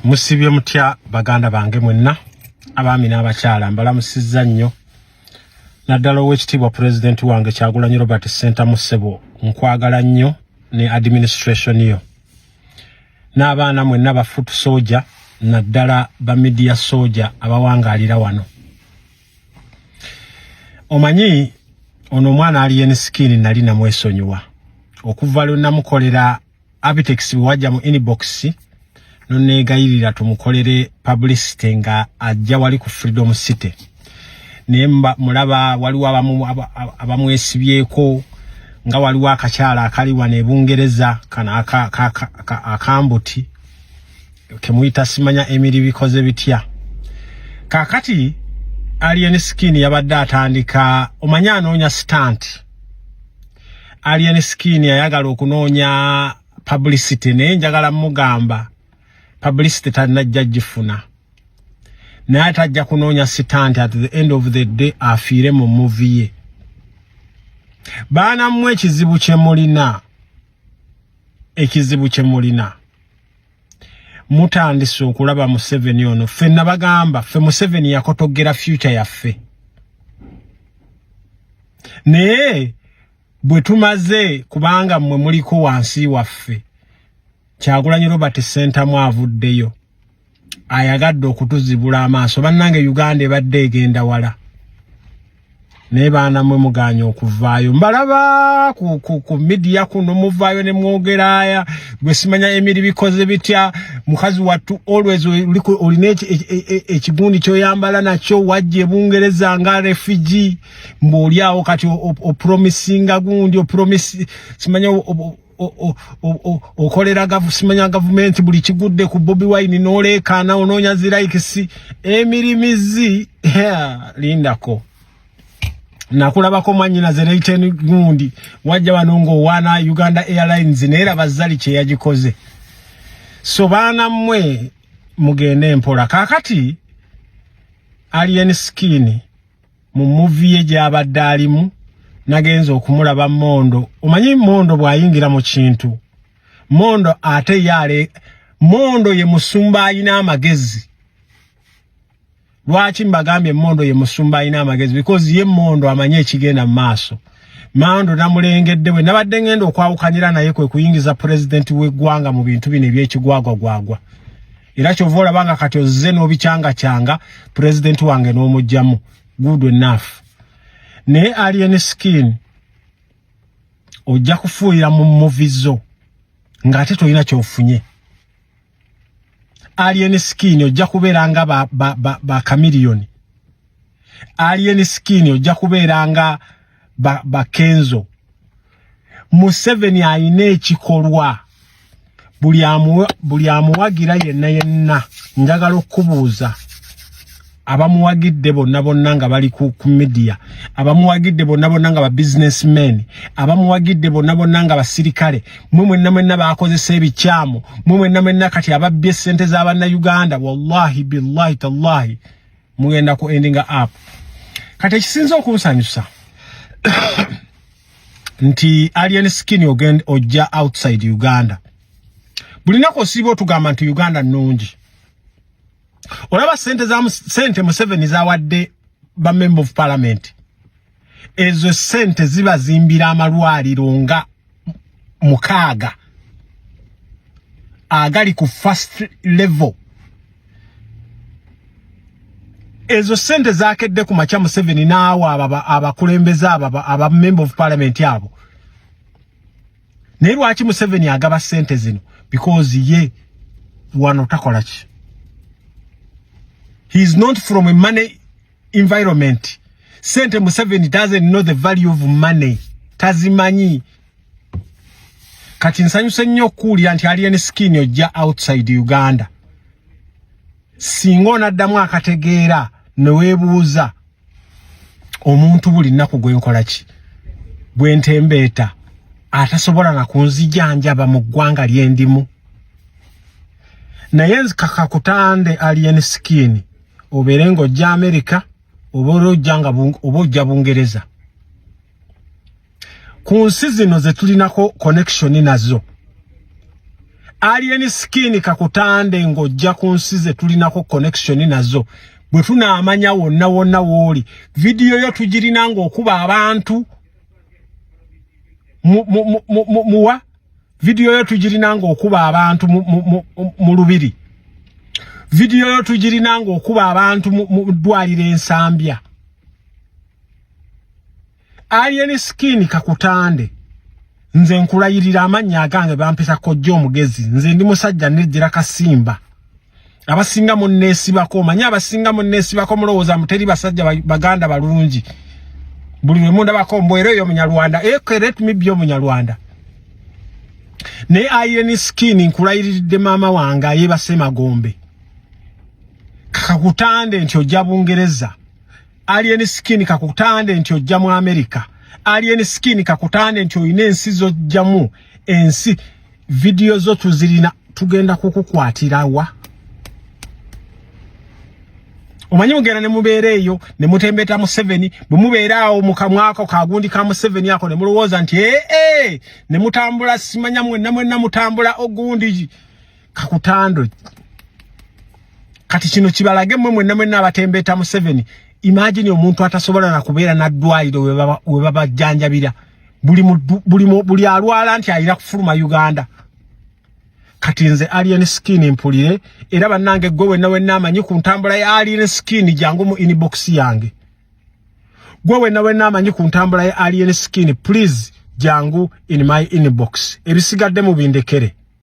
Musibye mutya baganda bange mwenna, abaami n'abakyala? Mbalamusizza nnyo, naddala ow'ekitiibwa pulezidenti wange Kyagulanyi Robert Ssentamu. Ssebo, nkwagala nnyo ne administration yo n'abaana mwenna ba foot soldier, naddala ba media soldier abawangaalira wano. Omanyi ono omwana Alien Skin nali namwesonyiwa okuva lwe namukolera Abitex. Bwe wajja mu inbox noneegayirira tumukolere publicity nga ajja wali ku Freedom City, naye mulaba waliwo abamwesibyeko, nga waliwo akakyala akali wano ebungereza kano akambuti kemuyita simanya emiri bikoze bitya. Kakati Alien Skin yabadde atandika, omanyi anoonya stunt. Alien Skin ayagala okunoonya publicity, naye njagala mugamba publicity talinajja gifuna, naye ate ajja kunoonya stunt. At the end of the day afiire mu movie ye. Baana mmwe, ekizibu kye mulina, ekizibu kye mulina, mutandise okulaba Museveni ono. Ffe nabagamba, ffe Museveni yakotogera future yaffe, naye bwe tumaze, kubanga mmwe muliko wansi waffe. Kyagulanyi Robert Ssentamu avuddeyo ayagadde okutuzibula amaaso. Bannange, Uganda ebadde egenda wala, naye baana mwe muganya okuvaayo. Mbalaba ku media kuno, muvaayo ne mwogeraya gwe simanya emiri bikoze bitya. Mukazi wattu, always olina ekigundi kyoyambala nakyo. Wajja ebungereza nga refugee, mbw'oli awo kati opromisinga gundi, opromise simanya okolera simanya gavumenti. Buli kigudde ku Bobi Wine n'oleekaana, onoonya zi likes. Emirimizi, yeah, lindako. Nakulabako mwanyinaze Reiten gundi, wajja wano ng'owaana Uganda Airlines, naye raba Zali kye yagikoze. So baana mmwe, mugende mpola. Kaakati Alien Skin mu movie ye gy'abadde alimu, nagenza okumulaba Mondo. Omanyi Mondo bw'ayingira mu kintu, Mondo ate yale Mondo ye musumba ayina amagezi. Lwaki mbagambye Mondo ye musumba ayina amagezi? Because ye Mondo amanyi ekigenda mu maaso. Mondo namulengedde bwe nabadde ngenda okwawukanira naye, kwe kuyingiza pulezidenti w'eggwanga mu bintu bino ebyekigwagwagwagwa. Era kyova olaba nga kati ozze n'obikyanga, pulezidenti wange n'omugjamu. Good enough. Naye Alien Skin, ojja kufuuyira mu movie zo ng'ate tolina kyofunye. Alien Skin, ojja kubeera nga ba Chameleone. Alien Skin, ojja kubeera nga ba Kenzo. Museveni ayina ekikolwa, buli amuwagira yenna yenna. Njagala okubuuza abamuwagidde bonna bonna nga bali ku media, abamuwagidde bonna bonna nga ba businessmen, abamuwagidde bonna bonna nga basirikale, mwe mwenna mwenna bakozesa ebikyamu, mwe mwenna mwenna kati ababbye essente z'abannayuganda, wallahi billahi tallahi mugenda ku ending up. Kati ekisinza okunsanyusa nti Alien Skin ojja outside Uganda. Buli naku osiiba otugamba nti Uganda nnungi. Olaba sente za sente Museveni zawadde ba member of parliament, ezo sente zibazimbira amalwaliro nga 6 agali ku first level. Ezo sente zakedde ku makya Museveni naawe abakulembeze aba member of parliament abo. Naye lwaki Museveni agaba sente zino? Because ye wano takola ki? He is not from a money environment. Sente, Museveni doesn't know the value of money, tazimanyi. Kati nsanyuse nnyo okuwulira nti Alien Skin ojja outside Uganda. Singa onaddamu akategeera neweebuuza omuntu buli nnaku gwenkola ki, bwentembeeta, atasobola nakunzijanjaba mu ggwanga lyendimu. Naye kakakutande Alien Skin, obeere ng'ojja Amerika oba ojja nga oba ojja Bungereza, ku nsi zino ze tulinako connection nazo. Alien Skin kakutande ng'ojja ku nsi ze tulinako connection nazo, bwe tunaamanya wonna wonna w'oli, vidiyo yo tugirina ng'okuba abantu muwa vidiyo yo tugirina ng'okuba abantu mu lubiri, vidiyo yo tugirina ng'okuba abantu mu ddwaliro Ensambya. Alien Skin kakutande, nze nkulayirira, amannya agange bampita Kojja Omugezi. Nze ndi musajja nejjera kasimba. Abasinga munneesibako, omanyi abasinga munneesibako, mulowooza muteri basajja baganda balungi. Buli lwe mundabako mbwera eyo Munyarwanda. Okay, let me be Omunyarwanda, naye Alien Skin, nkulayiriridde maama wange ayeebase magombe, kakutande nti ojja Bungereza. Alien Skin kakutande nti ojja mu America. Alien Skin kakutande nti olina ensi zojjamu, ensi vidiyo zo tuzirina, tugenda kukukwatirawa. Omanyi mugenda ne mubeera eyo ne mutembeta Museveni, bwe mubeera awo mu kamwako kagundi ka Museveni ako ne mulowooza nti ee, ne mutambula, simanya mwenna mwenna mutambula ogundi kakutando. Kati kino kibalage mmwe mwenna mwenna abatembeeta Museveni. Imagine omuntu atasobola na kubeera na ddwaliro we babajjanjabira, buli alwala nti alina kufuluma Uganda. Kati nze Alien Skin mpulire era bannange, gwe wenna wenna amanyi ku ntambula ya Alien Skin, jangu mu inbox yange. Gwe wenna wenna amanyi ku ntambula ya Alien Skin, please jangu in my inbox. Ebisigadde mubindekere.